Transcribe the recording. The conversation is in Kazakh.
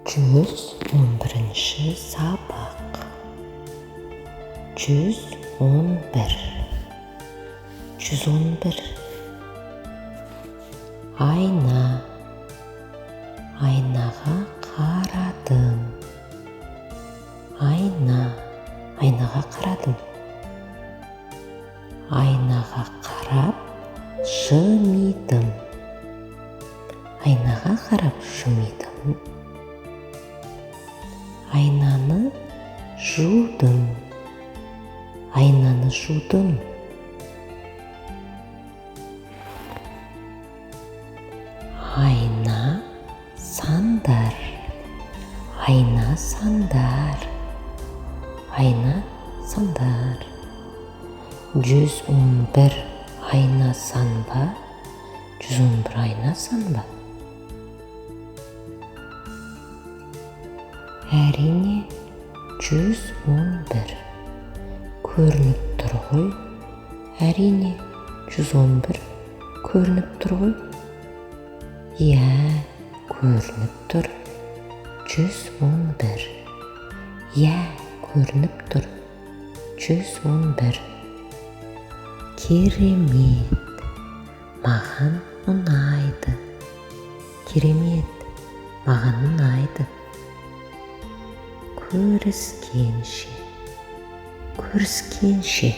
111-ші сабақ. 111. 111. Айна. Айнаға қарадым. Айна. Айнаға қарадым. Айнаға қарап жымидым. Айнаға қарап жымидым. Айнаны жудым. Айнаны жудым. Айна сандар. Айна сандар. Айна сандар. 111 айна сан ба? 111 айна сан ба? Әрине, 111. Көрініп тұр ғой. Әрине, 111 көрініп тұр ғой. Иә, көрініп тұр. 111. Иә, көрініп тұр. 111. Керемет. Маған ұнайды. Керемет. Маған ұнайды. Көріскенше. Көріскенше.